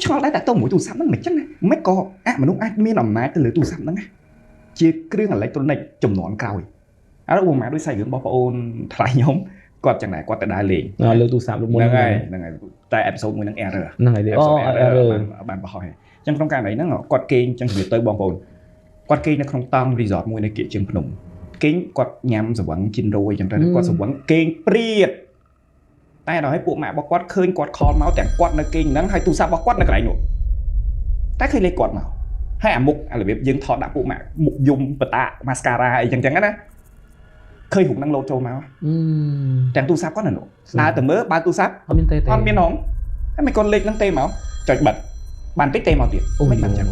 ឆ្ងល់ដែរតែទៅមួយទូរស័ព្ទហ្នឹងមិនចឹងណាមិនក៏អមនុស្សអាចមានអំណាចទៅលើទូរស័ព្ទហ្នឹងណាជាគ្រឿងអេឡិចត្រូនិកចំនួនក្រោយអើឧបមាដូចសាច់រឿងរបស់ប្អូនថ្លៃខ្ញុំគាត់ចឹងដែរគាត់ទៅដើរលេងលើទូរស័ព្ទលោកមុនហ្នឹងហើយហ្នឹងហើយតែ episode មួយហ្នឹង error ហ្នឹងហើយអូ error បានបរោះហើយចឹងក្នុងករណីហ្នឹងគាត់គេងចឹងជំរាបទៅបងប្អូនគាត់គេងនៅក្នុងតង់ resort មួយនៅគៀកជើងភ្នំគេងគាត់ញ៉ាំស្វឹងជីនរយចឹងទៅគាត់ស្វឹងគេងព្រាតតែដល់ឲ្យពួកម៉ាក់របស់គាត់ឃើញគាត់ខលមកទាំងគាត់នៅគេងហ្នឹងហើយទូរស័ព្ទរបស់គាត់នៅកន្លែងនោះតែឃើញលេខគាត់មកហើយអាមុខអារបៀបយើងថតដាក់ពួកម៉ាក់មុខយំបតាម៉ាស្ការ៉ាអីចឹងចឹងណាឃើញរូបហ្នឹងលោតចូលមកទាំងទូរស័ព្ទគាត់នៅនោះដើរទៅមើលបើទូរស័ព្ទអត់មានទេអត់មានហងហើយមិនគាត់លេខហ្នឹងទេមកចុចបិទបានតិចទេមកទៀតមិនបានចឹង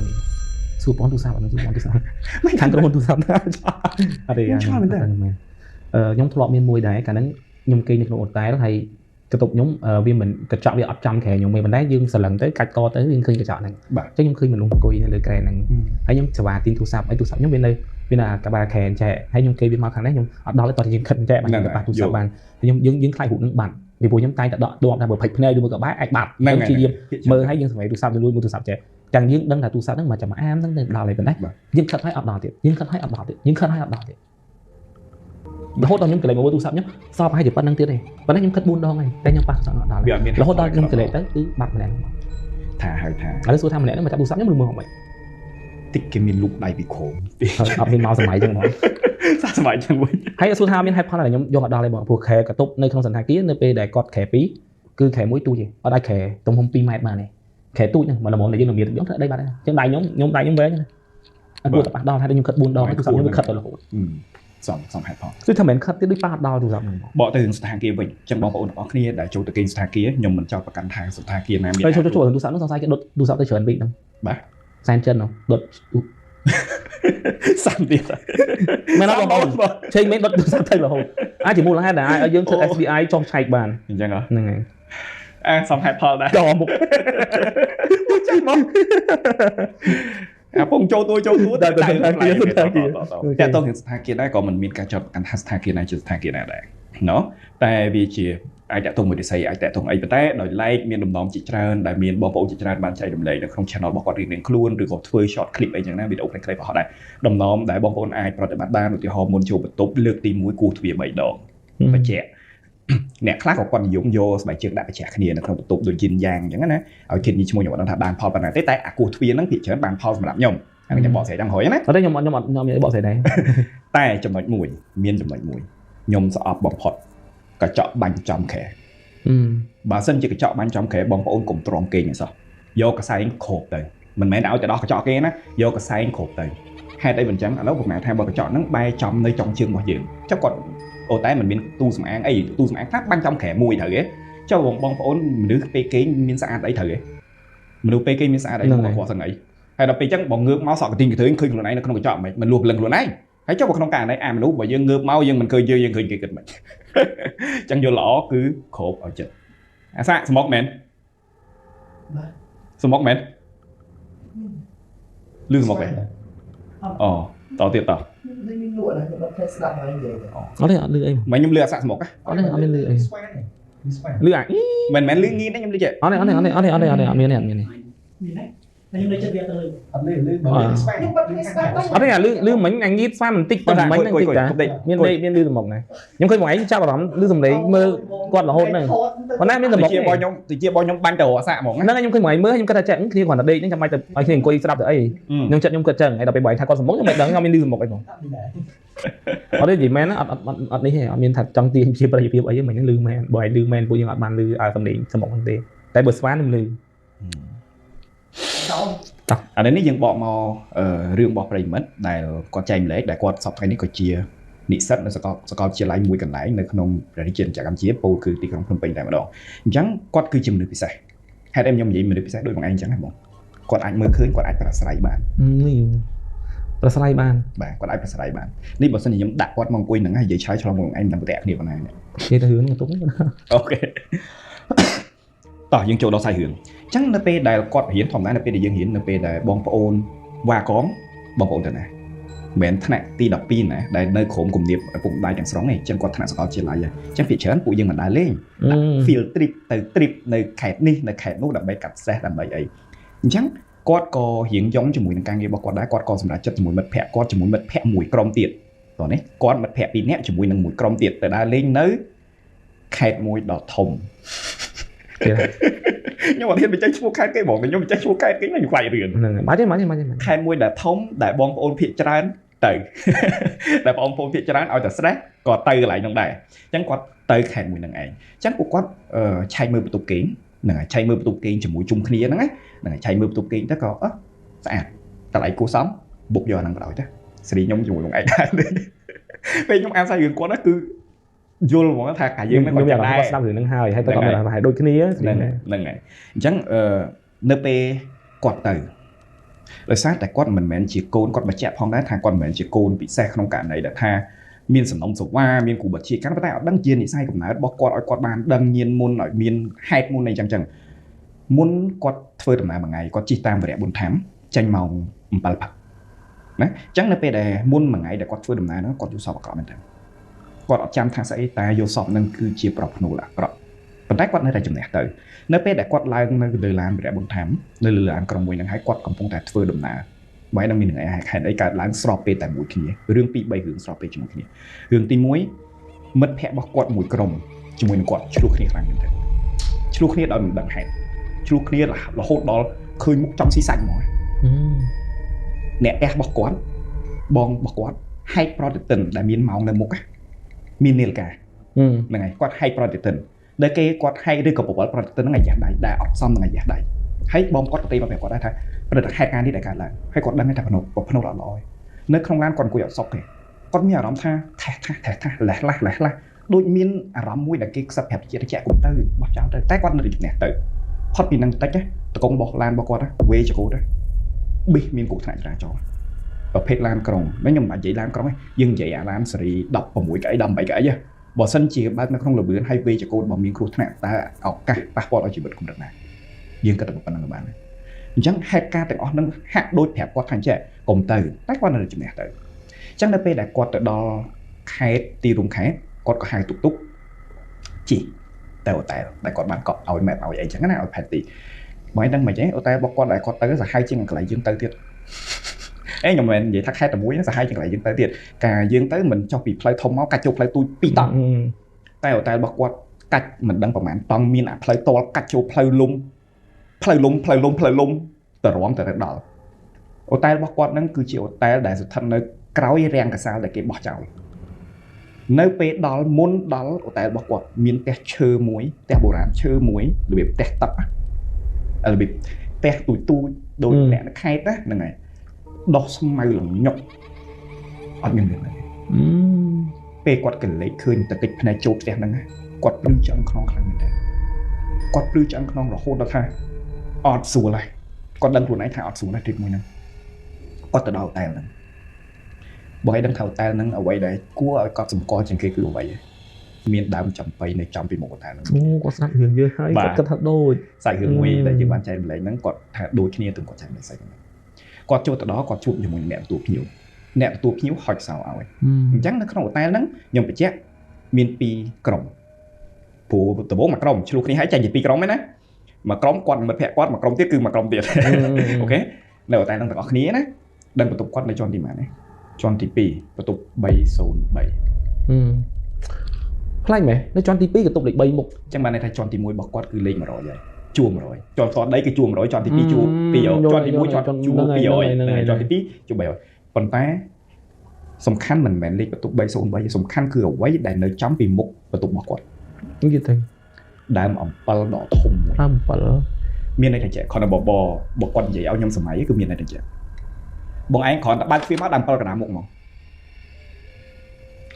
សួរបងទូរស័ព្ទអត់សួរបងទូរស័ព្ទមិនខាងក្រុមហ៊ុនទូរស័ព្ទណាអត់ទេខ្ញុំឆ្ងល់មែនទេខ្ញុំធ្លាប់មានមួយដែរកាលហ្នឹងខ្ញុំគេងនៅក្នុងអូតែលហើយកន្ទប់ខ្ញុំវាមិនកញ្ចក់វាអត់ចំក្រែខ្ញុំទេប៉ុន្តែយើងសលឹងទៅកាច់កទៅយើងឃើញកញ្ចក់ហ្នឹងអញ្ចឹងខ្ញុំឃើញមនុស្សអង្គុយនៅលើក្រែហ្នឹងហើយខ្ញុំសេវាទាញទូរស័ព្ទហើយទូរស័ព្ទខ្ញុំវានៅអាក្បាលក្រែចែកហើយខ្ញុំគេវាមកខាងនេះខ្ញុំអត់ដល់ទេតោះយើងខិតចែកបានខ្ញុំប៉ះទូរស័ព្ទបានខ្ញុំយើងខ្លាចរូបហ្នឹងបាត់ពីព្រោះខ្ញុំតែងតែដកដបថាបើផិចភ្នែកឬមួយក៏បែកអាចបាត់ខ្ញុំព្យាយាមមើលហើយយើងសម្រេចទូរស័ព្ទទៅលួចមើលទូរស័ព្ទចែកទាំងយើងដឹងថាទូរស័ព្ទហ្នឹងមកចាំអាមហ្នឹងទៅដល់ហើយប៉ុន្តែយើងខិតហើយអត់ដល់ទៀតយើងខិតហើយអត់ដល់ទៀតយើងខិតហើយអត់ដល់ទៀតរហូតដល់ខ្ញុំកលេចមកមើលទូរស័ព្ទខ្ញុំសល់ប្រហែលជាប៉ុណ្្នឹងទៀតទេប៉ុន្តែខ្ញុំខិត4ដងហើយតែខ្ញុំប៉ះទូរស័ព្ទអត់ដល់រហូតដល់ខ្ញុំកលេចទៅគឺបាត់ម្នាក់ហ្នឹងថាហើយថាឥឡូវសួរថាម្នាក់ហ្នឹងមកចាប់ទូរស័ព្ទខ្ញុំឬមើលមកមិនតិចគេមានលូកដៃពីក្រោមអត់មានមកសម័យចឹងហ្មងសាសម័យចឹងវិញហើយសួរថាមានហេតុផលอะไรខ្ញុំយកអត់ដល់ទេបងព្រោះខែកតុបនៅក្នុងសណ្ឋាគារនៅពេលដែលគាត់ខែ2គឺខែ1ទូចទេអត់អាចខែទំហំ2ម៉ែត្របានទេខែទូចហ្នឹងមកល្មមដែលយើងនឹងមានខ្ញុំធ្វើដីបាត់ហើយចឹងដៃខ្ញុំខ្ញុំដៃខ្ញុំវែងណាអត់គួរតែប៉ះដល់ហើយខ្ញុំខិត4ដងទូរស័ព្ទខ្ញុំវាខិតទៅរហូត សំហេតុផលគឺថាមិនខិតទៀតដូចប៉ះអត់ដល់ទូរស័ព្ទហ្នឹងបកទៅរឿងស្ថានភាពវិញចឹងបងប្អូនទាំងអស់គ្នាដែលចូលទៅគេងស្ថានភាពខ្ញុំមិនចោទប្រកាន់ថាស្ថានភាពណាមានចូលចូលទូរស័ព្ទហ្នឹងសង្ស័យគេដុតទូរស័ព្ទទៅច្រើនពេកហ្នឹងបាទសែនចិនដុតសាំទៀតមែនអត់បងប្អូនឆេងមែនដុតទូរស័ព្ទទៅរហូតអាចជាមូលហេតុដែលឲ្យយើងធ្វើ FBI ចុះឆែកបានអញ្ចឹងហ៎ហ្នឹងហើយអាសំហេតុផលដែរចូលមុខចាំមកអាពងចូលទួចូលទួតែស្ថានភាពស្ថានភាពតែតោះនឹងស្ថានភាពដែរក៏មិនមានការចោទប្រកាន់ថាស្ថានភាពណាជាស្ថានភាពណាដែរណោះតែវាជាអាចតាក់ទងមួយរិស័យអាចតាក់ទងអីប៉ុន្តែដោយឡែកមានដំណំជាច្រើនដែលមានបងប្អូនជាច្រើនបានចែករំលែកនៅក្នុង channel របស់គាត់រៀងៗខ្លួនឬក៏ធ្វើ short clip អីចឹងណាវីដេអូខ្លីៗបង្ហោះដែរដំណំដែលបងប្អូនអាចប្រតិបត្តិបានឧទាហរណ៍មុនចូលបន្ទប់លើកទី1គោះទ្វារ3ដងបញ្ជាក់អ្នកខ្លះក៏គាត់និយមយកស្បែកជើងដាក់បញ្ជាក់គ្នានៅក្នុងបន្ទប់ដូចយិនយ៉ាងអញ្ចឹងណាឲ្យគិតនេះឈ្មោះខ្ញុំអត់ដឹងថាបានផលប៉ុណ្ណាទេតែអាគោះទ្វារហ្នឹងភាគច្រើនបានផលសម្រាប់ខ្ញុំអានេះខ្ញុំបកស្រាយតាមក្រោយណាអត់ទេខ្ញុំអត់ខ្ញុំបកស្រាយដែរតែចំណុចមួយមានចំណុចមួយខ្ញុំស្អប់បំផុតកញ្ចក់បាញ់ចំខែបើសិនជាកញ្ចក់បាញ់ចំខែបងប្អូនកុំទ្រាំគេងអីសោះយកកសែងគ្របទៅមិនមែនឲ្យទៅដោះកញ្ចក់គេណាយកកសែងគ្របទៅហេតុអីមិនចឹងឥឡូវប្រហែលថាបើកញ្ចក់ហ្នឹងបែរចំនៅចុងជើងរបស់យើងចុះគាត់អូតែមិនមានទូសម្អាងអីទូសម្អាងខ្លះបាញ់ចំក្រែមួយត្រូវទេចុះបងប្អូនមនុស្សពេលគេងមានស្អាតអីត្រូវទេមនុស្សពេលគេងមានស្អាតអីមកគាត់សឹងអីហើយដល់ពេលចឹងបងងើបមកសក់កទីងកធើឃើញខ្លួនឯងនៅក្នុងកញ្ចក់មិនលួសព្រលឹងខ្លួនឯងហើយចុះបើក្នុងករណីអាមនុស្សបើយើងងើបមកយើងមិនឃើញយើងយើងឃើញគេគិតមិនចឹងយល់ល្អគឺគ្របឲ្យចិត្តអាសាស្មុកមែនបាទស្មុកមែនលឺស្មុកទេអូតទៀតតនេះមានលក់ណាខ្ញុំអត់ចេះស្ដាប់ហើយនិយាយអត់ទេអត់លឺអីមិនខ្ញុំលឺអាសាក់ស្មុកអត់ទេអត់មានលឺអីលឺអាមិនមែនលឺងៀនទេខ្ញុំលឺចេះអត់ទេអត់ទេអត់ទេអត់ទេអត់ទេអត់មានទេអត់មានទេមានទេខ្ញុំនៅចិត្តវាទៅអត់លឺលឺបើស្វាខ្ញុំបាត់គ្នាស្ដាប់អត់ទេអាលឺលឺមិញអាងៀតស្វាបន្តិចទៅមិញហ្នឹងតិចតាមានលេខមានលឺសំមុកណាខ្ញុំឃើញបងឯងចាប់អារម្មណ៍លឺសំឡេងមើលគាត់រហូតហ្នឹងប៉ុន្តែមានសំមុកតិចរបស់ខ្ញុំតិចរបស់ខ្ញុំបាញ់ទៅអាសាក់ហ្មងហ្នឹងខ្ញុំឃើញបងឯងមើលខ្ញុំគិតថាចេះគ្នាគ្រាន់តែដេកហ្នឹងចាំបាច់ទៅឲ្យគ្នាអង្គុយស្ដាប់ទៅអីខ្ញុំចិត្តខ្ញុំគិតចឹងហើយដល់ពេលបងឯងថាគាត់សំមុកខ្ញុំមិនដឹងខ្ញុំមានលឺសំមុកអីបងអត់ទេនិយាយមែនណាអត់អត់អត់នេះទេអត់មានថាចង់ទាញជាប្រយោជន៍អីទេមិញហ្នឹងលឺមែនបងឯងលឺមែនពួកយើងអត់បានលឺសំឡេងសំមុកហ្នឹងទេតែបើស្វាខ្ញុំលឺអានេះយើងបកមករឿងរបស់ប្រិមិត្តដែលគាត់ចែកម្លែកដែលគាត់សប្តាហ៍នេះក៏ជានិស្សិតនៅសាកលវិទ្យាល័យមួយកន្លែងនៅក្នុងព្រះរាជាណាចក្រកម្ពុជាពោលគឺទីក្រុងភ្នំពេញតែម្ដងអញ្ចឹងគាត់គឺជាមនុស្សពិសេសហេតុអីខ្ញុំនិយាយមនុស្សពិសេសដូចបងឯងអញ្ចឹងហ៎បងគាត់អាចមើលឃើញគាត់អាចប្រាស្រ័យបាននេះប្រាស្រ័យបានបាទគាត់អាចប្រាស្រ័យបាននេះបើសិនជាខ្ញុំដាក់គាត់មកអង្គុយហ្នឹងហើយនិយាយឆ្លើយឆ្លងបងឯងមិនដឹងប្រតិគ្នាប៉ុណ្ណានេះនិយាយទៅរឿងហ្នឹងទុកអូខេតោះយើងចូលដល់សាច់រឿងអញ្ចឹងនៅពេលដែលគាត់រៀនធម្មតានៅពេលដែលយើងរៀននៅពេលដែលបងប្អូនវ៉ាកងបងប្អូនទៅណាមិនមែនថ្នាក់ទី12ណាដែលនៅក្រុមគំនាបឪពុកម្ដាយទាំងស្រុងទេអញ្ចឹងគាត់ថ្នាក់សាកលវិទ្យាល័យហើយអញ្ចឹងភាគច្រើនពួកយើងមិនដើរលេងដាក់ field trip ទៅ trip នៅខេត្តនេះនៅខេត្តនោះដើម្បីកាត់សេះដើម្បីអី អញ្ចឹងគាត់ក៏រៀងយ៉ងជាមួយនឹងការងាររបស់គាត់ដែរគាត់ក៏សម្រេចចិត្តជាមួយមិត្តភ័ក្តិគាត់ជាមួយមិត្តភ័ក្តិមួយក្រុមទៀតតោះនេះគាត់មិត្តភ័ក្តិពីរនាក់ជាមួយនឹងមួយក្រុមទៀតទៅដើរលេងនៅខេត្តមួយដ៏ធំខ្ញុំអត់ហ៊ានបញ្ចេញឈ្មោះខេត្តគេហ្មងខ្ញុំបញ្ចេញឈ្មោះខេត្តគេខ្ញុំខ្លាចរឿងហ្នឹងហើយបាទទេបាទទេខេត្តមួយដែលធំដែលបងប្អូនភាគច្រើនទៅដែលបងប្អូនភាគច្រើនឲ្យតែស្រេះក៏ទៅកន្លែងហ្នឹងដែរអញ្ចឹងគាត់ទៅខេត្តមួយហ្នឹងឯងអញ្ចឹងពួកគាត់ឆែកមើលបន្ទប់គេងហ្នឹងហើយឆែកមើលបន្ទប់គេងជាមួយជុំគ្នាហ្នឹងណាហ្នឹងហើយឆែកមើលបន្ទប់គេងទៅក៏ស្អាតតម្លៃគួរសមបុកយកអាហ្នឹងបណ្ដោយទៅសេរីខ្ញុំជាមួយបងឯងដែរពេលខ្ញុំអានសាច់រឿងគាត់គឺយល់ហ្មងថាកាយើងហ្នឹងគាត់ដែរស្ដាប់រឿងហ្នឹងហើយហើយទៅគាត់មានអារម្មណ៍ដូចគ្នាហ្នឹងហើយអញ្ចឹងនៅពេលគាត់ទៅដោយសារតែគាត់មិនមែនជាកូនគាត់បញ្ជាក់ផងដែរថាគាត់មិនមែនជាកូនពិសេសក្នុងករណីដែលថាមានសំណុំសវ៉ាមានគ្រូបញ្ជាការប៉ុន្តែអត់ដឹងជានិស័យកំណើតរបស់គាត់ឲ្យគាត់បានដឹងញៀនមុនឲ្យមានហេតុមុនអីចឹងចឹងមុនគាត់ធ្វើដំណើរមួយថ្ងៃគាត់ជិះតាមវរៈប៊ុនថាំចេញម៉ោង7ព្រឹកណាអញ្ចឹងនៅពេលដែលមុនមួយថ្ងៃដែលគាត់ធ្វើដំណើរហ្នឹងគាត់យល់សពអាក្រក់មែនទែនគាត់អត់ចាំថាស្អីតែយល់សពហ្នឹងគឺជាប្រភ្នូលអាក្រក់ប៉ុន្តែគាត់នៅតែជំនះទៅនៅពេលដែលគាត់ឡើងនៅលើឡានវរៈប៊ុនថាំនៅលើឡានក្រុងមួយហ្នឹងហើយគាត់កំពុងតែធ្វើដំណើរបែរនឹងមាននឹងហេតុអីកើតឡើងស្របពេលតែមួយគ្នារឿង2 3រឿងស្របពេលជាមួយគ្នារឿងទី1មិត្តភ័ក្តិរបស់គាត់មួយក្រុមជាមួយនឹងគាត់ឆ្លោះគ្នាខ្លាំងមែនទែនឆ្លោះគ្នាដោយមិនដឹងហេតុឆ្លោះគ្នារហូតដល់ឃើញមុខចំស៊ីសាច់ហ្មងអ្នកផ្ទះរបស់គាត់បងរបស់គាត់ហែកប្រតិទិនដែលមានម៉ោងនៅមុខមាននាឡិកាហ្នឹងហើយគាត់ហែកប្រតិទិនដែលគេគាត់ហែកឬក៏ប្រវល់ប្រតិទិនហ្នឹងអាយ៉ាស់ដៃដែលអត់សមនឹងអាយ៉ាស់ដៃហើយបងគាត់ទៅមកប្រាប់គាត់ដែរថាព្រឹត្តិហេតុការណ៍នេះដែលកើតឡើងហើយគាត់ដឹងថាភ្នូលអត់ល្អនៅក្នុងឡានគាត់អង្គុយអត់សុខទេគាត់មានអារម្មណ៍ថាថេះថាសថេះថាសលេះឡាស់លេះឡាស់ដូចមានអារម្មណ៍មួយដែលគេខ្សឹបប្រាប់ជាតិជាគុំទៅបោះចោលទៅតែគាត់នៅតែជំនះទៅផុតពីនឹងតិចតកងបោះឡានរបស់គាត់វេចកូតប៊ីសមានគ្រោះថ្នាក់ចរាចរណ៍ប្រភេទឡានក្រុងខ្ញុំមិនបាច់និយាយឡានក្រុងទេយើងនិយាយអាឡានសេរី16កៅអី18កៅអីបើសិនជាបើកនៅក្នុងលបឿនហើយវេចកូតបើមានគ្រោះថ្នាក់តើឱកាសប៉ះពាល់ដល់ជីវិតកម្រិតណាយើងគិតតែប៉ុណ្្នឹងក៏បានអញ្ចឹងហេតុការណ៍ទាំងអស់ហ្នឹងហាក់ដូចប្រាប់គាត់ថាចេះកុំទៅតែគាត់នៅតែជំនះទៅអញ្ចឹងនៅពេលដែលគាត់ទៅដល់ខេត្តទីរួមខេត្តគាត់ក៏ហៅតុកតុកជិះទៅអូតែលដែលគាត់បានកក់ឲ្យម៉ែបឲ្យអីចឹងណាឲ្យផែនទីបើឯងដឹងមិនទេអូតែលរបស់គាត់ដែលគាត់ទៅសាហាវជាងកន្លែងយើងទៅទៀតអេខ្ញុំមិននិយាយថាខេត្តតែមួយសាហាវជាងកន្លែងយើងទៅទៀតកាយើងទៅមិនចុះពីផ្លូវធំមកកាច់ចូលផ្លូវទូច2តង់តែអូតែលរបស់គាត់កាច់មិនដឹងប្រហែលតង់មានអាផ្លូវតលកាច់ចូលផ្លូវលំផ្លូវលំផ្លូវលំផ្លូវលំទៅរំទៅដល់អូតែលរបស់គាត់ហ្នឹងគឺជាអូតែលដែលស្ថិតនៅក្រោយរាំងកសាលដែលគេបោះចោលនៅពេលដល់មុនដល់អូតែលរបស់គាត់មានផ្ទះឈើមួយផ្ទះបុរាណឈើមួយរបៀបផ្ទះទឹករបៀបផ្ទះទូចទូចដូចអ្នកនៅខេត្តណាហ្នឹងហើយដោះស្មៅលញុកអត់មានរឿងទេពេលគាត់កលេចឃើញតតិចភ្នែកចូលផ្ទះហ្នឹងគាត់ព្រឺឆ្អឹងខ្នងខ្លាំងមែនទែនគាត់ព្រឺឆ្អឹងខ្នងរហូតដល់ថាអត់ស្រួលហើយគាត់ដឹងខ្លួនឯងថាអត់ស្រួលហើយទ្រីបមួយហ្នឹងគាត់ទៅដល់អូតែលហ្នឹងបើឲ្យដឹងថាអូតែលហ្នឹងអ្វីដែលគួរឲ្យគាត់សម្គាល់ជាងគេគឺអ្វីមានដើមចំបៃនៅចំពីមុខអូតែលហ្នឹងអូគាត់ស្ដាប់រឿងយើងហើយគាត់គិតថាដូចសាច់រឿងមួយដែលយើងបានចែករំលែកហ្នឹងគាត់ថាដូចគ្នាទាំងគាត់ចែករំលែកសាច់ហ្នឹងគាត់ចូលទៅដល់គាត់ជួបជាមួយអ្នកទទួលភ្ញៀវអ្នកទទួលភ្ញៀវហុចសោឲ្យអញ្ចឹងនៅក្នុងអូតែលហ្នឹងខ្ញុំបញ្ជាក់មាន2ក្រុមព្រោះដំបូងមួយក្រុមឆ្លោះគ្នាហើយចែកជា2ក្រុមហ្នឹងណាមួយក្រុមគាត់មិត្តភក្តិគាត់មួយក្រុមទៀតគឺមួយក្រុមទៀតអូខេនៅតែនឹងទាំងអស់គ្នាណាដឹងបន្ទប់គាត់នៅជាន់ទីប៉ុន្មានទេជាន់ទី2បន្ទប់303ប្លែកមែននៅជាន់ទី2បន្ទប់លេខ3មុខអញ្ចឹងបានន័យថាជាន់ទី1របស់គាត់គឺលេខ100ហើយជួ100ជាន់ផ្ទាល់ដីគឺជួ100ជាន់ទី2ជួ200ជាន់ទី1ជាន់ជួ200ជាន់ទី2ជួ300ប៉ុន្តែសំខាន់មិនមែនលេខបន្ទប់303សំខាន់គឺអ្វីដែលនៅចំពីមុខបន្ទប់របស់គាត់និយាយទៅដើមអំពិលដ៏ធំមួយដើមអំពិលមានន័យថាចេះគ្រាន់តែបបគាត់និយាយឲ្យខ្ញុំសម័យគឺមានន័យថាចេះបងឯងគ្រាន់តែបើកទ្វារមកដើមអំពិលកណ្ដាលមុខហ្មង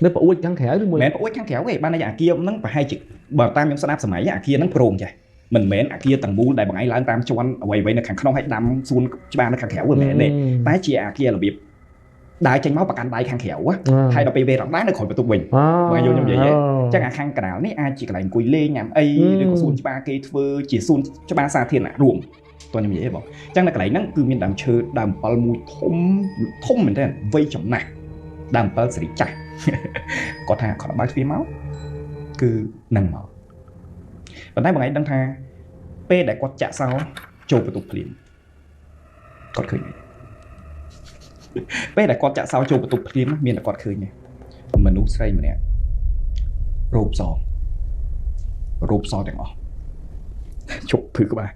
នៅប្អួចខាងក្រៅឬមួយមិនប្អួចខាងក្រៅទេបានន័យអាគារហ្នឹងប្រហែលជាបើតាមខ្ញុំស្ដាប់សម័យអាគារហ្នឹងព្រមចេះមិនមែនអាគារទាំងមូលដែលបងឯងឡើងតាមជាន់អ្វីៗនៅខាងក្នុងហើយដាំសួនច្បារនៅខាងក្រៅមិនមែនទេតែជាអាគាររបៀបដើរចេញមកប្រកាន់ដៃខាងក្រៅហើយដល់ពេលវេរ៉ង់ដានៅក្រោយបន្ទប់វិញបងយល់ខ្ញុំនិយាយទេអញ្ចឹងអាខាងកណ្ដាលនេះអាចជាកន្លែងអង្គុយលេងញ៉ាំអីឬក៏សួនច្បារគេធ្វើជាសួនច្បារសាធារណៈរួមតោះខ្ញុំនិយាយទេបងអញ្ចឹងនៅកន្លែងហ្នឹងគឺមានដើមឈើដើមអំពិលមួយធំធំមែនទែនវ័យចំណាស់ដើមអំពិលសេរីចាស់គាត់ថាគាត់បើកទ្វារមកគឺនឹងមកប៉ុន្តែបងឯងដឹងថាពេលដែលគាត់ចាក់សោចូលបន្ទប់ភ្លាម គាត់ឃើញពេលដែលគាត់ចាក់សោចូលបន្ទប់ភ្លាមមានតែគាត់ឃើញទេមនុស្សស្រីម្នាក់រូបសរូបសទាំងអស់ជប់ភឺក្បាល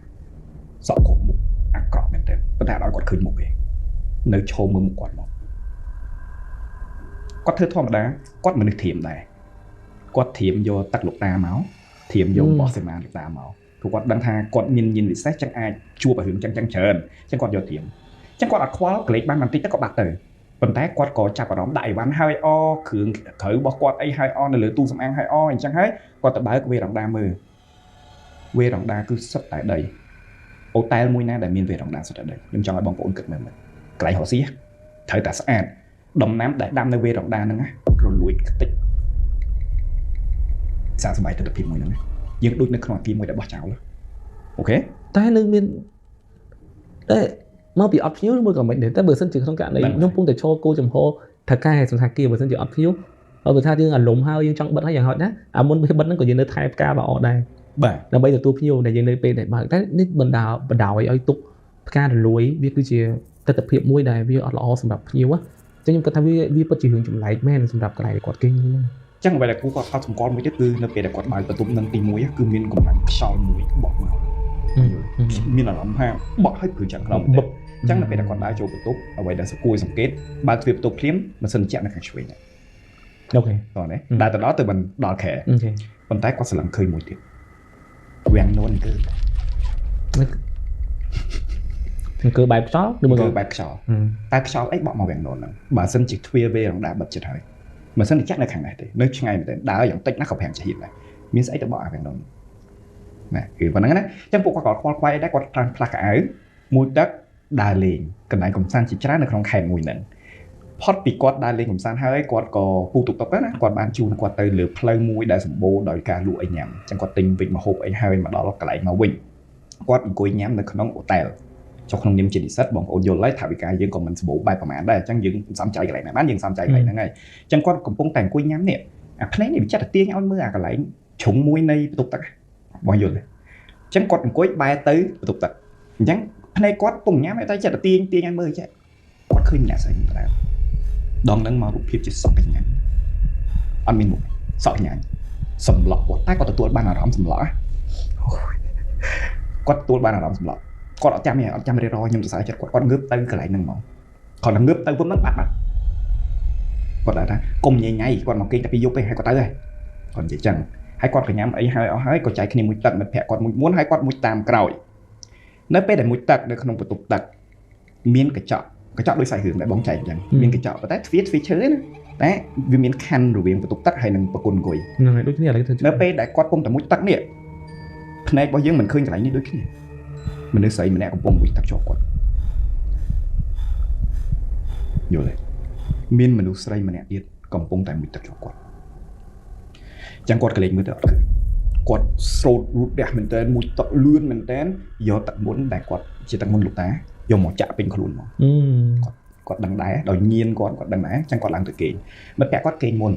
សក់គ្រប់មុខអាក្រក់មែនទែនប៉ុន្តែអត់ឲ្យគាត់ឃើញមុខទេនៅឈោមមើលមុខគាត់មកគាត់ធ្វើធម្មតាគាត់មនុស្សធៀមដែរគាត់ធៀមយកទឹកលោកតាមកធៀមយកបោះសេមាលោកតាមកព្រោះគាត់ដឹងថាគាត់មានញាណវិសេសចឹងអាចជួបរឿងចឹងចឹងច្រើនចឹងគាត់យកធៀមចឹងគាត់អត់ខ្វល់ក្លេកបានបន្តិចទៅក៏បាត់ទៅប៉ុន្តែគាត់ក៏ចាប់អារម្មណ៍ដាក់អីវ៉ាន់ហើយអគ្រឿងក្រៅរបស់គាត់អីហើយអនៅលើទូសំអាងហើយអអញ្ចឹងហើយគាត់ទៅបើកវេរ៉ង់ដាមើលវេរ៉ង់ដាគឺសុទ្ធតែដីអូតែលមួយណាដែលមានវេរ៉ង់ដាសុទ្ធតែដីខ្ញុំចង់ឲ្យបងប្អូនគិតមើលមើលកន្លែងរកស៊ីត្រូវតែស្អាតដំណាំដែលដាំនៅវេរ៉ង់ដាហ្នឹងណារលួយខ្ទេចសាកសម័យទិដ្ឋភាពមួយហ្នឹងយើងដូចនៅក្នុងអាគារមួយដែលបោះចោលអូខេតែនឹងមានតែមកពីអត់ភ្ញៀវឬមួយក៏មិនដែរតែបើសិនជាក្នុងករណីខ្ញុំពុំតែឈរគោចំហថកែសន្តាគារបើសិនជាអត់ភ្ញៀវបើថាយើងអារម្មណ៍ហើយយើងចង់បិទហើយយ៉ាងហោចណាអាមុនពេលបិទហ្នឹងក៏យើងនៅថែផ្កាល្អដែរបាទដើម្បីទទួលភ្ញៀវដែលយើងនៅពេលដែលបើកតែនេះបណ្ដោយឲ្យទុកផ្ការលួយវាគឺជាទិដ្ឋភាពមួយដែលវាអត់ល្អសម្រាប់ភ្ញៀវអញ្ចឹងខ្ញុំគិតថាវាពិតជារឿងចម្លែកមែនសម្រាប់កន្លែងដែលគាត់គេងហ្នឹងចឹងអ្វីដែលគូគាត់កត់សម្គាល់មួយទៀតគឺនៅពេលដែលគាត់បើកបន្ទប់នឹងទី1គឺមានកម្លាំងខ្យល់មួយបក់មកមានអារម្មណ៍ថាបក់ឲ្យព្រឺចាំក្នុងបន្តិចចឹងនៅពេលដែលគាត់ដើរចូលបន្ទប់អ្វីដែលសគួរសង្កេតបើកទ្វារបន្ទប់ភ្លាមម៉ាស៊ីនត្រជាក់នៅខាងឆ្វេងអូខេតោះនេះដើរទៅដល់ទៅមិនដល់ខែប៉ុន្តែគាត់ស្រឡឹងឃើញមួយទៀតវាំងនួនគឺគឺបែបខ្យល់ឬមួយគឺបែបខ្យល់តែខ្យល់អីបក់មកវាំងនួនហ្នឹងបើសិនជាទ្វារវេរ៉ង់ដាបិទចិត្តហើយម៉ាស៊ីនត្រជាក់នៅខាងនេះទេនៅឆ្ងាយមែនទែនដើរយ៉ាងតិចណាស់ក៏5ចាហ៊ានដែរមានស្អីទៅបក់អាវាំងនួនណាគឺប៉ុណ្្នឹងណាចឹងពួកគាត់ក៏ខ្វល់ខ្វាយដែរគាត់ផ្លាស់កៅអៅមួយទឹកដើរលេងកន្លែងកំសាន្តជាច្រើននៅក្នុងខេត្តមួយហ្នឹងផុតពីគាត់ដើរលេងកំសាន្តហើយគាត់ក៏ពូតុកតុកណាគាត់បានជូនគាត់ទៅលើផ្លូវមួយដែលសម្បូរដោយការលក់អីញ៉ាំចឹងគាត់ទិញវិញម្ហូបអីហើយមកដល់កន្លែងមកវិញគាត់អង្គុយញ៉ាំនៅក្នុងអូតែលចុះក្នុងនាមជានិស្សិតបងប្អូនយល់ហើយថាវិការយើងក៏មិនសម្បូរបែបប្រហែលដែរអញ្ចឹងយើងសំចៃកន្លែងណាបានយើងសំចៃកន្លែងហ្នឹងហើយអញ្ចឹងគាត់កំពុងតែអង្គុយញ៉ាំនេះអាភ្នែកនេះវាចិត្តតែទាញឲ្យមើលអាកន្លែងជ្រុងមួយនៃបន្ទប់ទឹកបងយល់ទេអញ្ចឹងគាត់អង្គុយបែរទៅបន្ទប់ទឹកអញ្ចឹងភ្នែកគាត់ពុំញ៉ាំតែចិត្តតែទាញឲ្យមើលចេះគាត់ឃើញអ្នកស្រីដដែលដងហ្នឹងមករូបភាពជាសក់កញ្ញាអត់មានមុខសក់កញ្ញាសម្លក់គាត់តែគាត់ទទួលបានអារម្មណ៍សម្លក់គាត់ទទួលបានអារម្មណ៍សម្លក់គាត់អត់ចាំទេអត់ចាំរៀបរយខ្ញុំសរសើរចិត្តគាត់គាត់ងើបទៅកន្លែងហ្នឹងហ្មងគាត់ងើបទៅពុំហ្នឹងបាត់បាត់គាត់ថាកុំញ៉ៃញ៉ៃគាត់មកគេងតែពីយប់ទេហើយគាត់ទៅហើយគាត់និយាយចឹងហើយគាត់ក៏ញ៉ាំអីហើយអស់ហើយក៏ចែកគ្នាមួយទឹកមិត្តភក្តិគាត់មួយមុនហើយគាត់មួយតាមក្រោយនៅពេលដែលមួយទឹកនៅក្នុងបន្ទប់ទឹកមានកញ្ចក់ដូចសាច់រឿងដែលបងចែកអញ្ចឹងមានកញ្ចក់ប៉ុន្តែទ្វារឈើណាតែវាមានខណ្ឌរវាងបន្ទប់ទឹកហើយនិងប្រគុណអង្គុយហ្នឹងហើយដូចគ្នាឥឡូវនៅពេលដែលគាត់ពុំតែមួយទឹកនេះភ្នែករបស់យើងមិនឃើញកន្លែងនេះដូចគ្នាមនុស្សស្រីម្នាក់កំពុងមួយទឹកជាប់គាត់យល់ទេមានមនុស្សស្រីម្នាក់ទៀតកំពុងតែមួយទឹកជាប់គាត់ចឹងគាត់ក៏លេចមើលទៅអត់ឃើញគាត់ស្រោតរូតរះមែនតើមួយទឹកលឿនមែនតើយកទឹកមុនដែលគាត់ជាទឹកមុនលោកតាយកមកចាក់ពេញខ្លួនមកគាត់ដឹងដែរដោយញៀនគាត់ដឹងដែរចឹងគាត់ឡើងទៅគេងមិត្តភក្តិគាត់គេងមុន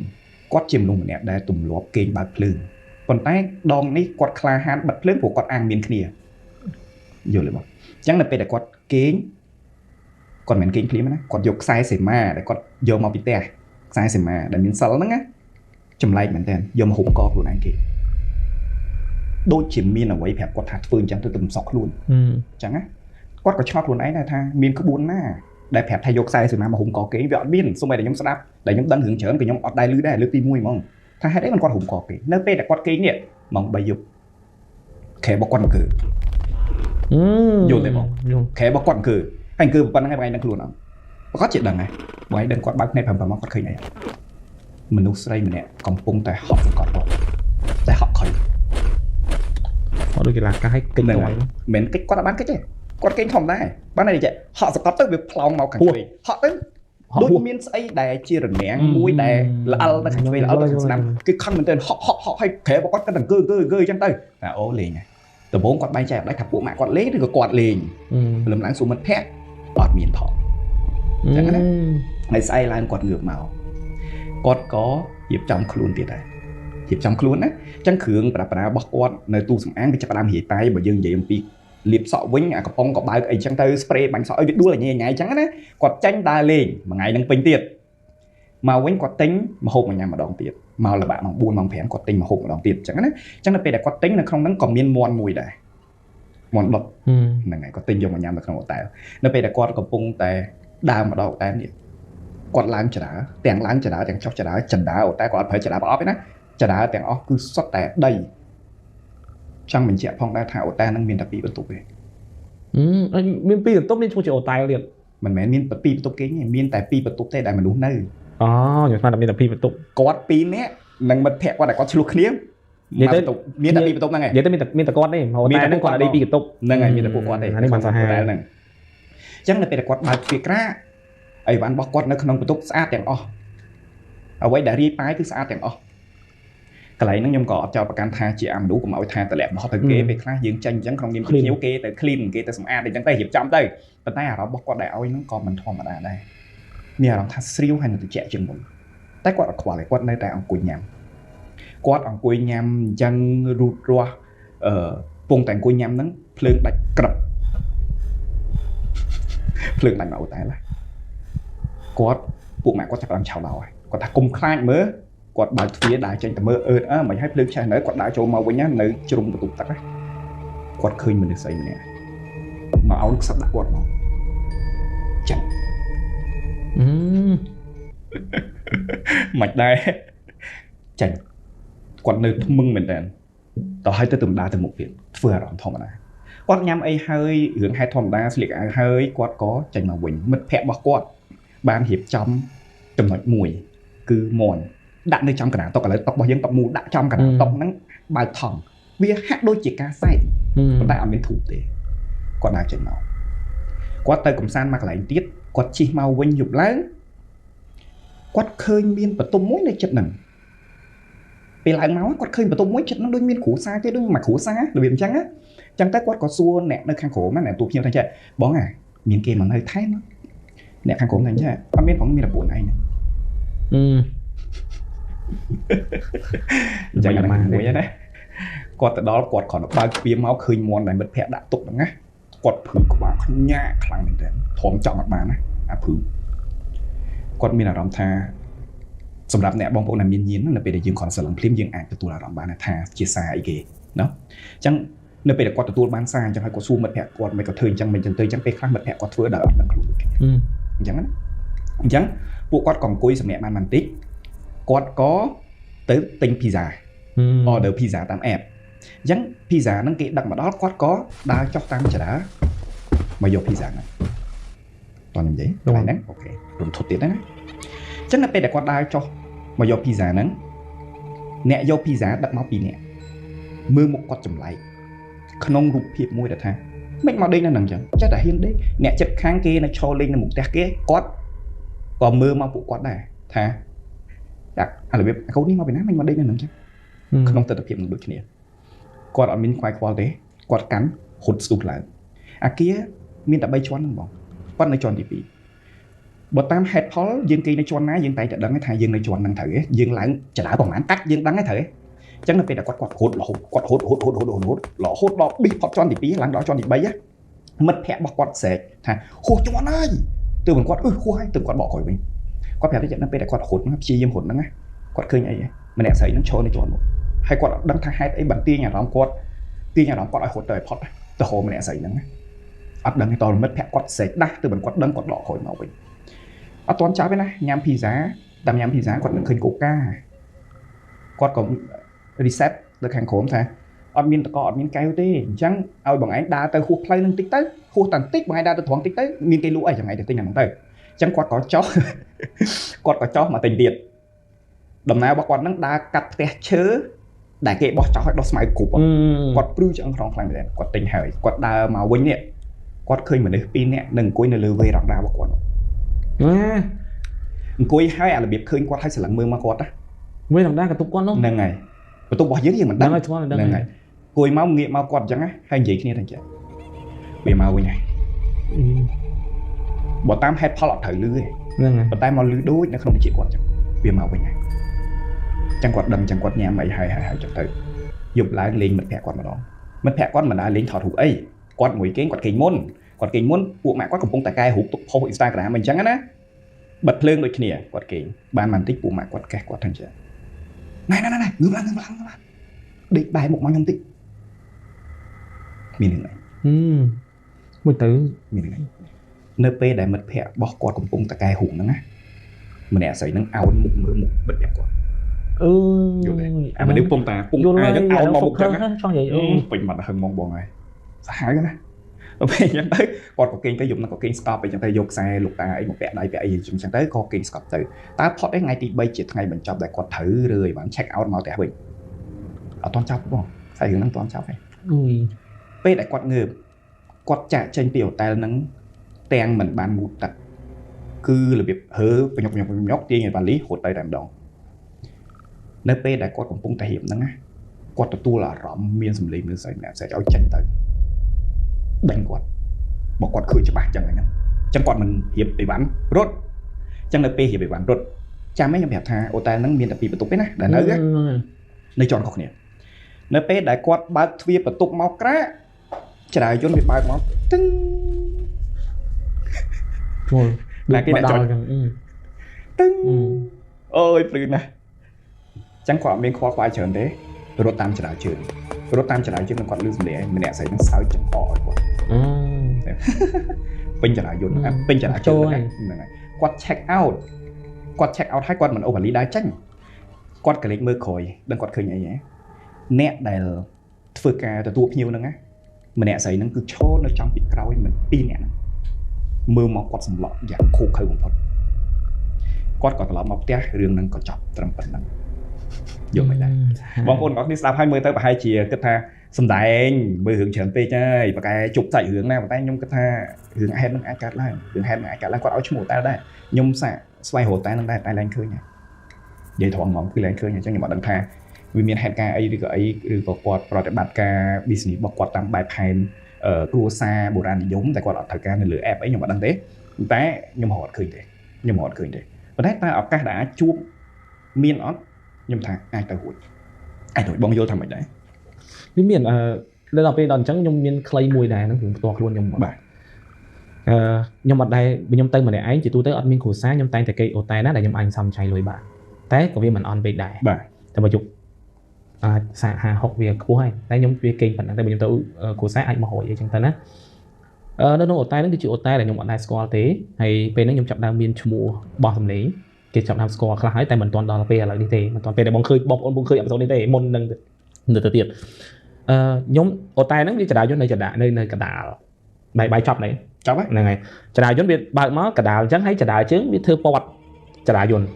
គាត់ជាមនុស្សម្នាក់ដែលទម្លាប់គេងបើកភ្លើងប៉ុន្តែដងនេះគាត់ក្លាហានបិទភ្លើងព្រោះគាត់អាងមានគ្នាយល់ទេបងអញ្ចឹងនៅពេលដែលគាត់គេងគាត់មិនមែនគេងភ្លាមណាគាត់យកខ្សែសេម៉ាដែលគាត់យកមកពីផ្ទះខ្សែសេម៉ាដែលមានសិលហ្នឹងណាចម្លែកមែនតើយកមកហុំកខ្លួនឯងគេដូចជាមានអ្វីប្រាប់គាត់ថាធ្វើអញ្ចឹងទៅទៅសក់ខ្លួនអញ្ចឹងណាគាត់ក៏ឆ្ងល់ខ្លួនឯងដែរថាមានក្បួនណាដែលប្រាប់ថាយកខ្សែសេម៉ាមកហុំកគេវាអត់មានសូម្បីតែខ្ញុំស្ដាប់ដែលខ្ញុំដឹងរឿងច្រើនក៏ខ្ញុំអត់ដែរឮដែរលើកទី1ហ្មងថាហេតុអីមិនគាត់ហុំកគេនៅពេលដែលគាត់គេងនេះម៉ោង3យប់ខែរបស់គាត់អង្គើយល់ទេបងខែរបស់គាត់អង្គើហើយអង្គើប៉ុណ្្នឹងឯងបងឯងដឹងខ្លួនអត់ប្រកាសជាដឹងហើយបងឯងដឹងគាត់បើកភ្នែក5ម៉ោងគាត់ឃើញអីមនុស្សស្រីម្នាក់កំពុងតែហក់សង្កត់គាត់តែហក់ខុយអត់ដូចកីឡាកាយកិច្ចទៅមិនកិច្ចគាត់អត់បានកិច្ចទេគាត់គេងធម្មតាបានតែចេះហក់សង្កត់ទៅវាផ្លោងមកខាងឆ្វេងហក់ទៅដូចមានស្អីដែលជារនាំងមួយដែលល្អិលទៅខាងឆ្វេងល្អិលទៅខាងស្ដាំគឺខឹងមែនទែនហក់ហក់ហក់ឲ្យក្រែរបស់គាត់គាត់អង្គើអង្គើអញ្ចឹងទៅតែអូលេងហើយដំបូងគាត់បែងចែកអត់ដែរថាពួកម៉ាក់គាត់លេងឬក៏គាត់លេងព្រលឹមឡើងសួរមិត្តភក្តិអត់មានផងអញ្ចឹងណាហើយស្អែកឡើងគាត់ងើបមកគាត់ក៏រៀបចំខ្លួនទៀតដែររៀបចំខ្លួនណាអញ្ចឹងគ្រឿងប្រាប្រារបស់គាត់នៅទូសំអាងវាចាប់ផ្ដើមរាយប៉ាយបើយើងនិយាយអំពី លាបសក់វិញអាកំប៉ុងក៏បើកអីចឹងទៅ spray បាញ់សក់ឲ្យវាដួលញ៉ៃញ៉ៃចឹងណាគាត់ចាញ់ដើរលេងមួយថ្ងៃនឹងពេញទៀតមកវិញគាត់ទិញម្ហូបមកញ៉ាំម្ដងទៀតមកល្បាក់ម៉ោង4ម៉ោង5គាត់ទិញម្ហូបម្ដងទៀតចឹងណាចឹងនៅពេលដែលគាត់ទិញនៅក្នុងហ្នឹងក៏មានមាន់មួយដែរមាន់ដុតហ្នឹងហើយគាត់ទិញយកមកញ៉ាំនៅក្នុងអូតែលនៅពេលដែលគាត់កំពុងតែដើរមកដល់អូតែលនេះគាត់ឡើងចរាទាំងឡើងចរាទាំងចុះចរាចណ្ដាអូតែគាត់អត់ប្រើចរាប្រអប់ទេណាចរាទាំងអស់គឺសុទ្ធតែដីចង់បញ្ជាក់ផងដែរថាអូតែលហ្នឹងមានតែ2បន្ទប់ទេមាន2បន្ទប់មានឈ្មោះជាអូតែលទៀតមិនមែនមាន2បន្ទប់គេទេមានតែ2បន្ទប់ទេដែលមនុស្សនៅអូខ្ញុំស្មានតែមានតែ2បន្ទប់គាត់2នាក់និងមិត្តភក្តិគាត់ដែលគាត់ឆ្លោះគ្នានិយាយទៅមានតែ2បន្ទប់ហ្នឹងឯងនិយាយទៅមានតែគាត់ទេអូតែហ្នឹងគាត់អត់ដេក2បន្ទប់ហ្នឹងហើយមានតែពួកគាត់ទេនេះបានសាហាវហ្នឹងអញ្ចឹងនៅពេលដែលគាត់បើកទ្វារក្រាអីវ៉ាន់របស់គាត់នៅក្នុងបន្ទប់ស្អាតទាំងអស់អ្វីដែលរាយប៉ាយគឺស្អាតទាំងអស់កន្លែងហ្នឹងខ្ញុំក៏អត់ចោទប្រកាន់ថាជាអាមនុស្សកុំឲ្យថាតម្លាក់របស់ទៅគេពេលខ្លះយើងចាញ់អញ្ចឹងក្នុងនាមជាភ្ញៀវគេទៅ clean គេទៅសម្អាតអីចឹងទៅរៀបចំទៅប៉ុន្តែអារម្មណ៍របស់គាត់ដែលឲ្យហ្នឹងក៏មិនធម្មតាដែរមានអារម្មណ៍ថាស្រាវហើយនឹងត្រជាក់ជាងមុនតែគាត់អត់ខ្វល់ទេគាត់នៅតែអង្គុយញ៉ាំគាត់អង្គុយញ៉ាំអញ្ចឹងរូតរស់ពងតែអង្គុយញ៉ាំហ្នឹងភ្លើងដាច់ក្រឹបភ្លើងដាច់មកអូតែលគាត់ពួកម៉ាក់គាត់ចាប់ផ្ដើមឆោតដល់ហើយគាត់ថាគុំខ្លាចមើលគាត់បើកទ្វារដើរចេញទៅមើលអឺតអើមិនឲ្យភ្លើងឆេះនៅគាត់ដើរចូលមកវិញណានៅជ្រុងបន្ទប់ទឹកគាត់ឃើញមនុស្សស្អីម្នាក់មកអោនខ្សឹបដាក់គាត់មកចឹងមិនដែរចាញ់គាត់នៅថ្មឹងមែនតើតោះឲ្យទៅទំដាទៅមុខទៀតធ្វើអារម្មណ៍ធម្មតាគាត់ញ៉ាំអីហើយរឿងហេតុធម្មតាស្លៀកអាវហើយគាត់ក៏ចេញមកវិញមិត្តភក្តិរបស់គាត់បានរៀបចំចំណុចមួយគឺមន់ដាក់នៅចំកណ្ដាលតុឥឡូវតុរបស់យើងតុមូលដាក់ចំកណ្ដាលតុហ្នឹងបើកថង់វាហាក់ដូចជាការសែកប៉ុន្តែអត់មានធូបទេគាត់ដើរចេញមកគាត់ទៅកំសាន្តមកកន្លែងទៀតគាត់ជិះមកវិញយប់ឡើងគាត់ឃើញមានបន្ទប់មួយនៅចិត្តហ្នឹងពេលឡើងមកគាត់ឃើញបន្ទប់មួយចិត្តហ្នឹងដូចមានគ្រួសារគេដូចមួយគ្រួសាររបៀបអញ្ចឹងណាអញ្ចឹងទៅគាត់ក៏សួរអ្នកនៅខាងក្រោមណាអ្នកទូភ្ញៀវថាចេះបងអាមានគេមកនៅថែមអ្នកខាងក្រោមថាចេះអត់មានផងមានតែពួកឯងហ្នឹងអញ្ចឹងអាមួយណាគាត់ទៅដល់គាត់គ្រាន់តែបើកទ្វារមកឃើញមាន់ដែលមិត្តភក្តិដាក់ទុកហ្នឹងណាគាត់ព្រឺក្បាលខ្ញាក់ខ្លាំងមែនទែនធំចង់អត់បានណាអាព្រឺគាត់មានអារម្មណ៍ថាសម្រាប់អ្នកបងប្អូនដែលមានញៀននៅពេលដែលយើងគ្រាន់ស្រឡឹងភ្លាមយើងអាចទទួលអារម្មណ៍បានថាជាសារអីគេណោះអញ្ចឹងនៅពេលដែលគាត់ទទួលបានសារអញ្ចឹងហើយគាត់សួរមិត្តភក្តិគាត់មិនក៏ធ្វើអញ្ចឹងមិនអញ្ចឹងទៅអញ្ចឹងពេលខ្លះមិត្តភក្តិគាត់ធ្វើដោយអត់ដឹងខ្លួនអញ្ចឹងណាអញ្ចឹងពួកគាត់ក៏អង្គុយសម្រាប់បានបន្តិចគាត់ក៏ទៅទិញភីហ្សា order ភីហ្សាតាម app អញ្ចឹងភីហ្សាហ្នឹងគេដឹកមកដល់គាត់ក៏ដើរចុះតាមចរាមកយកភីហ្សាហ្នឹងតោះខ្ញុំនិយាយកន្លែងហ្នឹងអូខេរំធត់ទៀតណាអញ្ចឹងនៅពេលដែលគាត់ដើរចុះមកយកភីហ្សាហ្នឹងអ្នកយកភីហ្សាដឹកមក2នាក់មើលមុខគាត់ចម្លែកក្នុងរូបភាពមួយដែលថាមិនមកដេកនៅហ្នឹងអញ្ចឹងចេះតែហ៊ានដេកអ្នកចិត្តខាងគេនៅឈរលេងនៅមុខផ្ទះគេគាត់ក៏មើលមកពួកគាត់ដែរថាអារបៀបកូននេះមកពីណាមិនមកដេកនៅហ្នឹងអញ្ចឹងក្នុងទិដ្ឋភាពនឹងដូចគ្នាគាត់អត់មានខ្វាយខ្វល់ទេគាត់កាន់ហត់ស្ទុះឡើងអាគារមានតែ3ជាន់ហ្នឹងបងគាត់នៅជាន់ទី2បើតាមហេតុផលយើងគេនៅជាន់ណាយើងតែងតែដឹងថាយើងនៅជាន់ហ្នឹងត្រូវទេយើងឡើងចរាប្រហែលកាច់យើងដឹងហើយត្រូវទេអញ្ចឹងនៅពេលដែលគាត់ហត់រហូតគាត់ហត់ហត់ហត់ហត់ហត់រហូតដល់ប៊ីផុតជាន់ទី2ឡើងដល់ជាន់ទី3មិត្តភក្តិរបស់គាត់ស្រែកថាហួសជាន់ហើយទើបគាត់អឺហួសហើយទើបគាត់បកក្រោយវិញគាត់ប្រាប់ថានៅពេលដែលគាត់ហត់ហ្នឹងព្យាយាមហត់ហ្នឹងណាគាត់ឃើញអីម្នាក់ស្រីហ្នឹងឈរនៅជាន់មកហើយគាត់អត់ដឹងថាហេតុអីបានទាញអារម្មណ៍គាត់ទាញអារម្មណ៍គាត់ឲ្យហត់ទៅឲ្យផុតទៅហៅម្នាក់ស្រីហ្នឹងណាអត់ដឹងទេតមិត្តភក្តិគាត់ស្រែកដាស់ទើបគាត់ដឹងគាត់ដកក្រោយមកវិញអត់ទាន់ចាប់ទេណាញ៉ាំភីហ្សាតាមញ៉ាំភីហ្សាគាត់នឹងឃើញកូកាគាត់ក៏ reset ទៅខាងក្រោមថាអត់មានតកអត់មានកែវទេអញ្ចឹងឲ្យបងឯងដើរទៅហួសផ្លូវនឹងតិចទៅហួសតែបន្តិចបងឯងដើរទៅត្រង់តិចទៅមានគេលក់អីចឹងឯងទៅទិញអាហ្នឹងទៅអញ្ចឹងគាត់ក៏ចោះគាត់ក៏ចោះមកទិញទៀតដំណើររបស់គាត់ហ្នឹងដើរកាត់ផ្ទះឈើដែលគេបោះចោលឲ្យដោះស្មៅគ្រប់គាត់ព្រឺឆ្អឹងខ្នងខ្លាំងមែនគាត់ទិញហើយគាត់ដើរមកវិញនេះគាត់ឃើញមនុស្ស2នាក់នឹងអង្គុយនៅលើវេរ៉ង់ដារបស់គាត់អង្គុយហើយអារបៀបឃើញគាត់ហើយស្រឡឹងមើលមកគាត់ណាវេរ៉ង់ដាកន្ទប់គាត់នោះហ្នឹងហើយបន្ទប់របស់យើងយើងមិនដឹងហ្នឹងហើយអង្គុយមកងាកមកគាត់អញ្ចឹងណាហើយនិយាយគ្នាថាអញ្ចឹងវាមកវិញហើយបើតាមហេតុផលអត់ត្រូវលឺទេហ្នឹងហើយប៉ុន្តែមកលឺដូចនៅក្នុងវិជ្ជាគាត់អញ្ចឹងវាមកវិញហើយអញ្ចឹងគាត់ដឹងអញ្ចឹងគាត់ញ៉ាំអីហើយហើយចុះទៅយប់ឡើងលេងមិត្តភក្តិគាត់ម្ដងមិត្តភក្តិគាត់មិនដើរលេងថតរូបអី គាត់មួយគេងគាត់គេងមុនគាត់គេងមុនពួកម៉ាក់គាត់កំពុងតែកែរូបទុកផុស Instagram អញ្ចឹងណាបិទភ្លើងដូចគ្នាគាត់គេងបានបន្តិចពួកម៉ាក់គាត់កេះគាត់ថាអញ្ចឹងណែណែណែងើបឡើងងើបឡើងងើបឡើងដេកបែរមុខមកខ្ញុំតិចមានរឿងអីមួយទៅមានរឿងអីនៅពេលដែលមិត្តភ័ក្តិរបស់គាត់កំពុងតែកែរូបហ្នឹងណាម្នាក់ស្រីហ្នឹងអោនមុខមើលមុខបិទប្រាប់គាត់អឺយល់ទេអាមនុស្សពងតាពងអាហ្នឹងអោនមកមុខចឹងចង់និយាយអូពេញមាត់ហឹងមកបងហើយសាហាវណាដល់ពេលអញ្ចឹងទៅគាត់ក៏គេងទៅយប់ហ្នឹងក៏គេងស្កប់អញ្ចឹងទៅយកខ្សែលោកតាអីមកពាក់ដៃពាក់អីអញ្ចឹងទៅក៏គេងស្កប់ទៅតើផុតឯថ្ងៃទី3ជាថ្ងៃបញ្ចប់ដែលគាត់ត្រូវរឿយបាន check out មកផ្ទះវិញអត់ទាន់ចប់បងខ្សែរឿងហ្នឹងអត់ទាន់ចប់ទេអុយពេលដែលគាត់ងើបគាត់ចាក់ចេញពីអូតែលហ្នឹងទាំងមិនបានងូតទឹកគឺរបៀបហើបញុកញុកញុកទាញឲ្យវ៉ាលីរត់ទៅតែម្ដងនៅពេលដែលគាត់កំពុងតែរៀបហ្នឹងណាគាត់ទទួលអារម្មណ៍មានសម្លេងមានស្អីម្នាក់ស្អីឲ្យចេញទៅដេញគាត់បើគាត់ឃើញច្បាស់ចឹងហ្នឹងចឹងគាត់មិនរៀបអីវ៉ាន់រត់ចឹងនៅពេលរៀបអីវ៉ាន់រត់ចាំឯងខ្ញុំប្រាប់ថាអូតែលហ្នឹងមានតែពីរបន្ទប់ទេណាដែលនៅជាន់ខុសគ្នានៅពេលដែលគាត់បើកទ្វារបន្ទប់មកក្រាកចរាយន្តវាបើកមកទឹងចូលណាគេអ្នកចុចទឹងអូយព្រឺណាស់ចឹងគាត់អត់មានខ្វល់ខ្វាយច្រើនទេរត់តាមចរាជើងរត់តាមចរាជើងនឹងគាត់លឺសំឡេងម្នាក់ស្រីនឹងសើចចំអកឲ្យគាត់ពេញចរាយន្តពេញចរាជើងហ្នឹងហើយគាត់ check out គាត់ check out ហើយគាត់មិនអូវ៉ាលីដែរចេញគាត់ក៏លេចមើលក្រោយដឹងគាត់ឃើញអីហ៎អ្នកដែលធ្វើការទទួលភ្ញៀវហ្នឹងណាម្នាក់ស្រីហ្នឹងគឺឈរនៅចំពីក្រោយមិនពីរនាក់ហ្នឹងមើលមកគាត់សម្លក់យ៉ាងឃោឃៅបំផុតគាត់ក៏ត្រឡប់មកផ្ទះរឿងហ្នឹងក៏ចប់ត្រឹមប៉ុណ្ណឹងយល់មិនដែរបងប្អូនទាំងអស់គ្នាស្ដាប់ហើយមើលទៅប្រហែលជាគិតថាសំដែងមើលរឿងច្រើនពេកហើយប្រកែជប់សាច់រឿងណាប៉ុន្តែខ្ញុំគិតថារឿងហេតុហ្នឹងអាចកើតឡើងរឿងហេតុហ្នឹងអាចកើតឡើងគាត់ឲ្យឈ្មោះតែដែរខ្ញុំសាកស្វែងរកតែហ្នឹងដែរតែឡើងឃើញនិយាយត្រង់ហ្មងគឺឡើងឃើញអញ្ចឹងខ្ញុំអត់ដឹងថាវាមានហេតុការណ៍អីឬក៏អីឬក៏គាត់ប្រតិបត្តិការ business របស់គាត់តាមបែបផែនគ្រួសារបុរាណនិយមតែគាត់អត់ត្រូវការនៅលើ app អីខ្ញុំអត់ដឹងទេតែខ្ញុំរកអត់ឃើញទេខ្ញុំរកអត់ឃើញទេប៉ុន្តែតើឱកាសដែលអាចជួបមានអត់ខ្ញុំថាអាចទៅរួចអាចរួចបងយល់ថាម៉េចដែរវាមានដល់ពេលដល់អញ្ចឹងខ្ញុំមានខ្លីមួយដែរហ្នឹងរឿងផ្ទាល់ខ្លួនខ្ញុំបាទខ្ញុំអត់ដែរខ្ញុំទៅម្នាក់ឯងជាទូទៅអត់មានគ្រួសារខ្ញុំតែងតែគេអូតែណាដែលខ្ញុំអាចសំចៃលុយបាទតែក៏វាមិនអន់ពេកដែរបាទតែបើយប់អាចសាក50 60វាខ្ពស់ហើយតែខ្ញុំវាគេងប៉ុណ្ណឹងតែបើខ្ញុំទៅគ្រួសារអាចមក100អីចឹងទៅណានៅក្នុងអូតែហ្នឹងគឺជាអូតែដែលខ្ញុំអត់ដែរស្គាល់ទេហើយពេលហ្នឹងខ្ញុំចាប់ដើមមានឈ្មោះបោះសម្លេងគេចាប់ដើមស្គាល់ខ្លះហើយតែមិនទាន់ដល់ពេលឥឡូវនេះទេមិនទាន់ពេលដែលបងឃើញបងប្អូនបងឃើញអេពីសូតនេះទេមុននឹងទៅទៀតខ្ញុំអូតែហ្នឹងវាចរាយន្តនៅចដានៅកដាលបាយចប់នេះចប់ហ្នឹងហើយចរាយន្តវាបើកមកកដាលអញ្ចឹងហើយចដាជើងវាធ្វើពតចរាយន្ត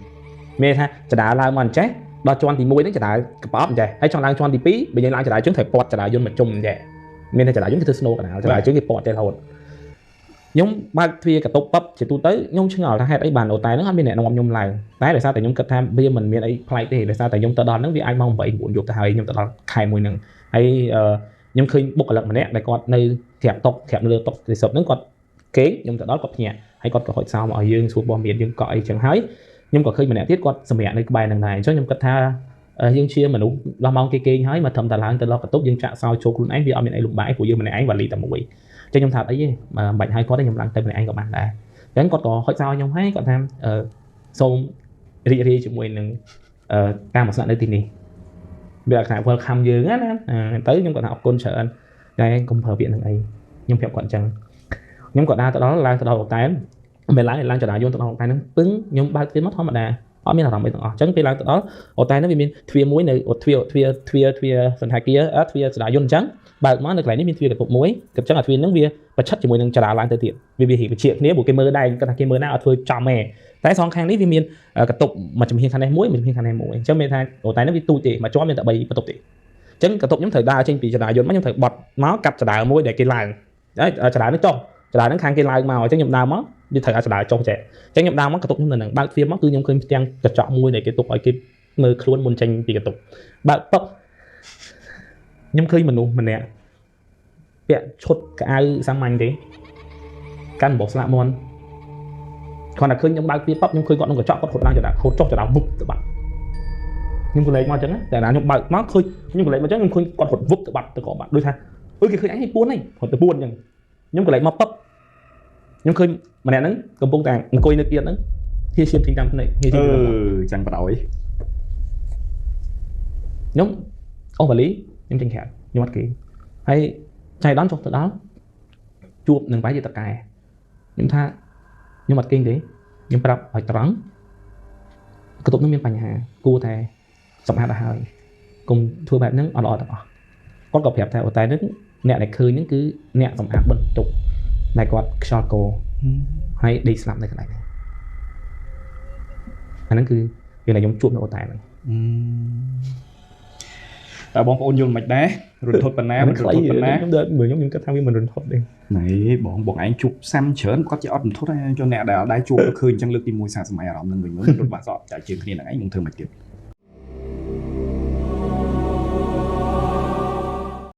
មានថាចដាឡើងមកអញ្ចេះដល់ជាន់ទី1ហ្នឹងចដាកប៉ប់អញ្ចេះហើយចង់ឡើងជាន់ទី2បើយើងឡើងចរាជើងត្រូវពតចរាយន្តមកជុំអញ្ចេះមានថាចរាយន្តគេធ្វើ snow កដាលចរាជើងគេពតចេះរហូតខ្ញុំបើកទ្វារកតុបពឹបជាទូទៅខ្ញុំឆ្ងល់ថាហេតុអីបានអូតែហ្នឹងអត់មានអ្នកនាំខ្ញុំឡើងតែដោយសារតែខ្ញុំគិតថាវាមិនមានអីប្លែកទេដោយសារតែខ្ញុំទៅដល់ហ្នឹងវាអាចម៉ោង8 9យប់ទៅហើយខ្ញុំទៅដល់ខែមួយហ្នឹងហើយខ្ញុំឃើញបុគ្គលិកម្នាក់ដែលគាត់នៅក្រាបតុក្រាបនៅលើតុរីសបហ្នឹងគាត់គេងខ្ញុំទៅដល់គាត់ភ្ញាក់ហើយគាត់ក៏ហុចសោមកឲ្យយើងសួរព័ត៌មានយើងកក់អីចឹងហើយខ្ញុំក៏ឃើញម្នាក់ទៀតគាត់សម្រាកនៅក្បែរហ្នឹងដែរអញ្ចឹងខ្ញុំគិតថាយើងជាមនុស្សដល់ម៉ោងគេគេងហើយមកត្រឹមតែឡើងទៅដល់បន្ទប់យើងចាក់សោចូលខ្លួនឯងវាអត់មានអីលំបាកព្រោះយើងម្នាក់ឯងវ៉ាលីតែមួយអញ្ចឹងខ្ញុំថាអីទេមិនបាច់ឲ្យគាត់ទេខ្ញុំឡើងទៅម្នាក់ឯងក៏បានដែរអញ្ចឹងគាត់ក៏ហុចសោខ្ញុំហើយគាត់ថាសូមរីករាយជាមួយនឹងការមកស្នាក់នៅទីនេះវាថា welcome យើងណាទៅខ្ញុំគាត់ថាអរគុណច្រើនតែកុំប្រើពាក្យហ្នឹងអីខ្ញុំប្រាប់គាត់អញ្ចឹងខ្ញុំក៏ដើរទៅដល់ឡើងទៅដល់អូតែលមិនឡើងចរាយន្តទៅដល់អូតែលហ្នឹងពឹងខ្ញុំបើកទ្វារមកធម្មតាអត់មានអារម្មណ៍អីទាំងអស់អញ្ចឹងពេលឡើងទៅដល់អូតែលហ្នឹងវាមានទ្វារមួយនៅទ្វារទ្វារទ្វារទ្វារសន្តាគារទ្វារចរាយន្តអញ្ចឹងបើកមកនៅកន្លែងនេះមានទ្វារកន្ទប់មួយអញ្ចឹងអាទ្វារហ្នឹងវាប្រឆិតជាមួយនឹងចរាឡើងទៅទៀតវារៀបជាគ្នាព្រោះគេមើលដែរគាត់ថាគេមើលណាអត់ធ្វើចំទេតែសងខាងនេះវាមានកន្ទប់មួយចំហៀងខាងនេះមួយមួយចំហៀងខាងនេះមួយអញ្ចឹងមានថាអូតែលហ្នឹងវាទូចទេមួយជាន់មានតែ3បន្ទប់ទេអញ្ចឹងកន្ទប់ខ្ញុំត្រូវដើរចេញពីចរាយន្តមកខ្ញុំត្រូវបត់មកកាត់ចរាមួយដែលគេឡើងចរានេះចុះចរាហ្នឹងខាងគេឡើងមកអញ្ចឹងខ្ញុំដើរមកវាត្រូវឲ្យចរាចុះចេះអញ្ចឹងខ្ញុំដើរមកកន្ទប់ខ្ញុំនៅនឹងបើកទ្វារមកគឺខ្ញុំឃើញផ្ទាំងកញ្ចក់មួយដែលគេទុកឲ្យគេមើលខ្លួនមុនចេញពីកន្ទប់បើកពឹបខ្ញុំឃើញមនុស្សម្នាក់ពាក់ឈុតកៅអៅសាមញ្ញទេកាន់បោះស្លាកមាន់ គាត់តែឃើញខ្ញុំបើកទ្វារប៉ប់ខ្ញុំឃើញគាត់ក្នុងកញ្ចក់គាត់ហត់ឡើងចដាហត់ចុះចដាវុបទៅបាត់ខ្ញុំក៏លេចមកអញ្ចឹងតែណាខ្ញុំបើកមកឃើញខ្ញុំក៏លេចមកអញ្ចឹងខ្ញុំឃើញគាត់ហត់វុបទៅបាត់ទៅក៏បាត់ដូចថា អឺគេឃើញអញឲ្យពួនហ្នឹងរត់ទៅពួនអញ្ចឹងខ្ញុំក៏លេចមកពឹបខ្ញុំឃើញម្នាក់ហ្នឹងកំពុងតែអង្គុយនៅគៀតហ្នឹងហៀឈាមចេញតាមភ្នែកហៀឈាម អឺចាំងបដ ாய் ខ្ញុំអូសវ៉ាលីខ្ញុំចេញក្រៅខ្ញុំអត់គេហើយចៃដន្យចុះទៅដល់ជួបនឹងបែរជាតកែខ្ញុំថាខ្ញុំអត់គេងទេខ្ញុំប្រាប់ឲ្យត្រង់បន្ទប់នោះមានបញ្ហាគួរតែសម្អាតឲ្យហើយកុំធ្វើបែបហ្នឹងអត់ល្អទាំងអស់គាត់ក៏ប្រាប់ថាអូតែហ្នឹងអ្នកដែលឃើញហ្នឹងគឺអ្នកសម្អាតបន្ទប់ដែលគាត់ខ្យល់កហើយដេកស្លាប់នៅកន្លែងហ្នឹងអាហ្នឹងគឺពេលដែលខ្ញុំជួបនៅអូតែលហ្នឹង តើបងប្អូនយល់មិនដែររន្ធត់ប៉ុណ្ណាមិនរន្ធត់ប៉ុណ្ណា ខ្ញុំដល់មើលខ្ញុំខ្ញុំគិតថាវាមិនរន្ធត់ទេ ណែបងបងឯងជួបសាំច្រើនគាត់ជាអត់រន្ធត់ដែរចុះអ្នកដែលអត់ដែរជួបទៅឃើញអញ្ចឹងលើកទី1សាសម័យអារម្មណ៍នឹងវិញមើលរត់បាក់សក់ចាយជើងគ្នានឹងឯងមកធ្វើមិនទៀត